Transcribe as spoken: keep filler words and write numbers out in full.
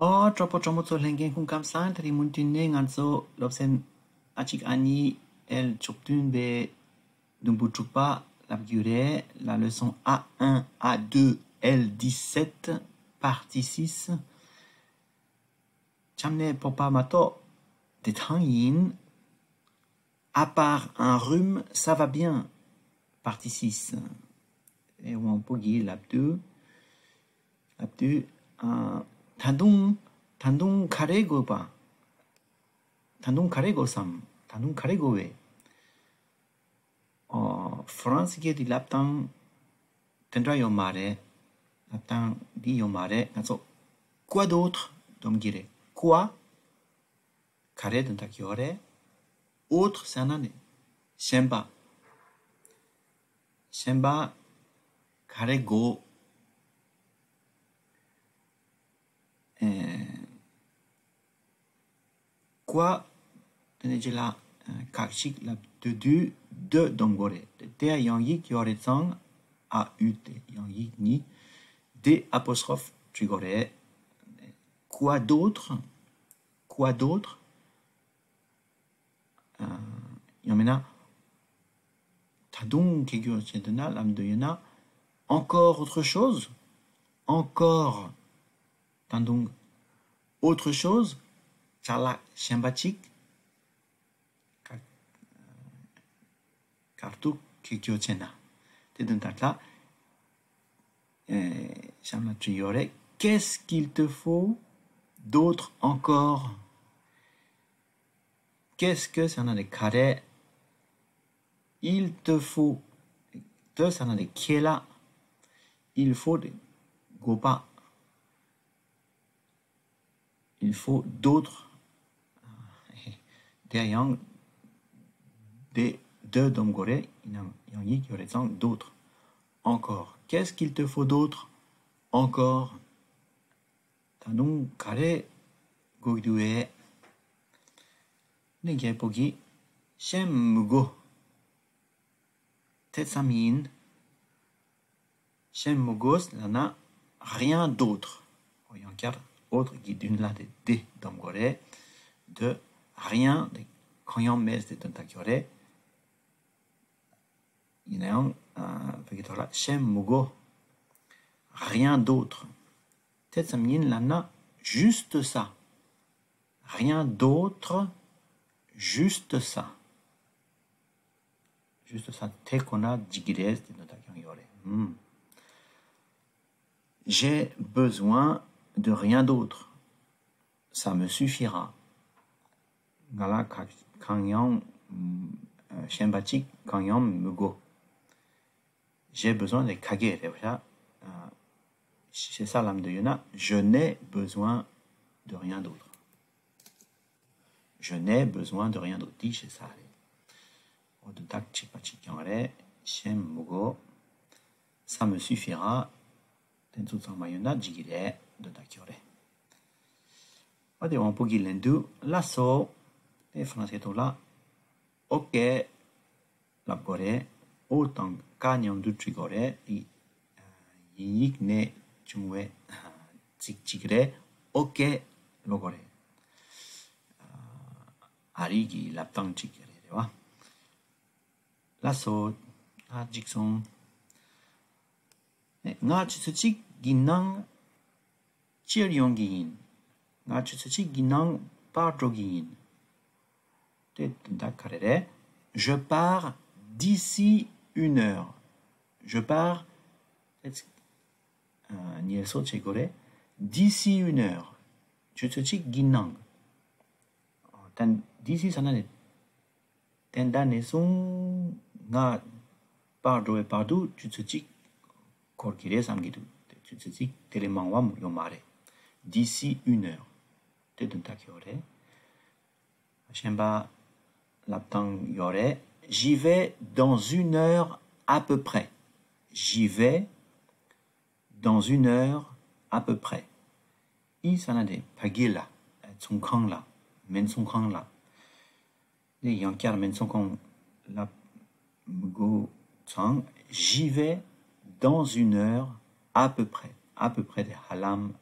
ཨོ། གྲོགས་པོ་གྲོགས་མོ་ཚོ། ལྷན་རྒྱས་སྐུ་ཁམས་བཟང་། དེ་རིང་མུ་མཐུད་ནས་ང་ཚོ་སློབ་ཚན་ཨ་གཅིག་ཨ་གཉིས་ཨེལ་བཅུ་བདུན་པའི་དུམ་བུ་དྲུག་པ་ལབ་རྒྱུ་རེད། La leçon A un, A deux, L dix-sept, partie six. ཆམ་ནད་ཕོག་པ་མ་གཏོགས་བདེ་ཐང་ཡིན། À part un rhume, ça va bien. Partie six. ཨེ། དབང་པོ་གིས་ལབ་དུས། ལབ་དུས། ཨ། ད་དུང་། ད་དུང་ག་རེ་དགོས་པ། ད་དུང་ག་རེ་དགོས་སམ། ད་དུང་ག་རེ་དགོས་བས། ཨོ། ཧྥ་རན་སི་སྐད་དེ་ལབ་སྟངས་དེ་འདྲ་ཡོད་མ་རེད། ལབ་སྟངས་འདི་ཡོད་མ་རེད། ང་ཚོ་quoi d'autre སྡོམ་གྱི་རེད། Quoi ག་རེ་དོན་དག་ཡོད་རེད། Autre ཟེར་ན་ནི་གཞན་པ། གཞན་པ་ག་རེ་དགོས། ཨེ། Quoi དེ་ནས་རྗེས་ལ་ཁ་ཅིག་ལབ་དུས་དུས་de སྡོམ་དགོས་རེད། དེ་ཡང་ཡིག་ཡོད་རེད་ཙང་A U དེ་ཡང་ཡིག་གཉིས། D apostrophe བྲིས་དགོས་རེད། Quoi d'autre? Quoi d'autre? ཡང་མིན་ན། ད་དུང་གི་རྒྱུ་བྱེད་འདོད་ན་ལབ་འདོད་ཡོད་ན། Encore autre chose? Encore ད་དུང་། Autre chose ཅ་ལག་གཞན་པ་ཅིག་ག- གར་འདུག་གི་རྒྱུ་བྱེད་ན། དེ་དོན་དག་ལ་གཤམ་ལ་བྲིས་ཡོད་རེད། Qu'est-ce qu'il te faut d'autre encore? Qu'est-ce que ཟེར་ན་ནི་ག་རེ། Il te faut. Te ཟེར་ན་ནི་ཁྱེད་ལ། Il faut དེ་དགོས་པ། Il faut d'autre. དེ་ཡང་དེ་de སྡོམ་དགོས་རེད། ཡིན་ནའང་ཡང་ཡིག་ཡོད་རེད་ཙང་། D'autre. Encore. Qu'est-ce qu'il te faut d'autre? Encore. ད་དུང་ག་རེ་དགོས་ཀྱི་འདུག་བས། ནི་རྒྱལ་པོ་གིས་གཞན་མི་དགོས། དེ་ཙམ་ཡིན། གཞན་མི་དགོས་ལབ་ན་rien d'autre. ཡང་བསྐྱར་autre གི་མདུན་ལ་དེ་de སྡོམ་དགོས་རེད། De rien དེ་གང་ཡང་མེད་དེ་དོན་དག་ཡོད་རེད། ཡིན་ནའང་བོད་ཀྱི་ཐོག་ལ་གཞན་མི་དགོས། Rien d'autre. དེ་ཙམ་ཡིན་ལབ་ན་juste ça. Rien d'autre, juste ça. Juste ça དེ་ཁོ་ན་འགྲིག་གི་རེད་དེ་དོན་དག་ཀྱང་ཡོད་རེད། ཧུམ། J'ai besoin de rien d'autre. Ça me suffira. ང་ལ་ག- གང་ཡང་གཞན་པ་ཅིག་གང་ཡང་མི་དགོས། J'ai besoin དེ་ག་གེ་རེད་བ། ཤེས་ས་ལབ་འདོད་ཡོད་ན། Je n'ai besoin de rien d'autre. Je n'ai besoin de rien d'autre. དེ་ཤེས་ས་རེད། འོ་དོན་དག་གཅིག་པ་གཅིག་རྐྱང་རེད། གཞན་མི་དགོས། Ça me suffira. དེ་ཚོ་ཚང་མ་ཡོད་ན་འགྲིག་གི་རེད། དོན་དག་ཁྱོད་རེད། འོ་དེ་དབང་པོ་གིས་ལན་དུ་ལགས་སོ། དེ་ཧྥ་རན་སིའི་ཐོག་ལ་ཨོ་ཀེ་ལབ་དགོས་རེད། ཨོ་དང་ཀ་མཉམ་དུ་བྲི་དགོས་རེད། ཡིན་ཡིག་ནས་བྱུང་བའི་ཚིག་གཅིག་རེད། ཨོ་ཀེ་ལབ་དགོས་རེད། ཨ་རི་གི་ལབ་སྟངས་གཅིག་རེད་རེད་བ། ལགས་སོ། ཨ་འགྲིག་སོང་། ང་ཆུ་ཚོད་གཅིག་གི་ནང་ཕྱིར་ཡོང་གི་ཡིན། ང་ཆུ་ཚོད་གཅིག་གི་ནང་ཕར་འགྲོ་གི་ཡིན། དེ་དོན་དག་ག་རེ་རེད། Je pars d'ici une heure. Je pars དེ་ཚིག་ཨ་ཉེར་སོ་བྱེད་དགོས་རེད། D'ici une heure. ཆུ་ཚོད་གཅིག་གི་ནང་། ད་d'ici ཟེར་ན་ནི། དེ་འདྲ་ནས་བཟུང་ང་ཕར་འགྲོ་བའི་བར་དུ་ཆུ་ཚོད་གཅིག་འགོར་གྱི་རེད་བསམ་གྱི་འདུག་ཆུ་ཚོད་གཅིག་དེ་ལས་མང་བ་ཡོད་མ་རེད། D'ici une heure. དེ་དོན་དག་ཡོད་རེད། གཞན་པ་ལབ་སྟངས་ཡོད་རེད། J'y vais dans une heure à peu près. J'y vais dans une heure à peu près. ཨི་ཟེར་ན་དེ་ཕ་གི་ལ། ཚོང་ཁང་ལ། སྨན་ཚོང་ཁང་ལ། དེ་ཡང་བསྐྱར་སྨན་ཚོང་ཁང་ལབ་མི་དགོས་ཙང་། J'y vais dans une heure à peu près. À peu près དེ་ཧ་ལམ་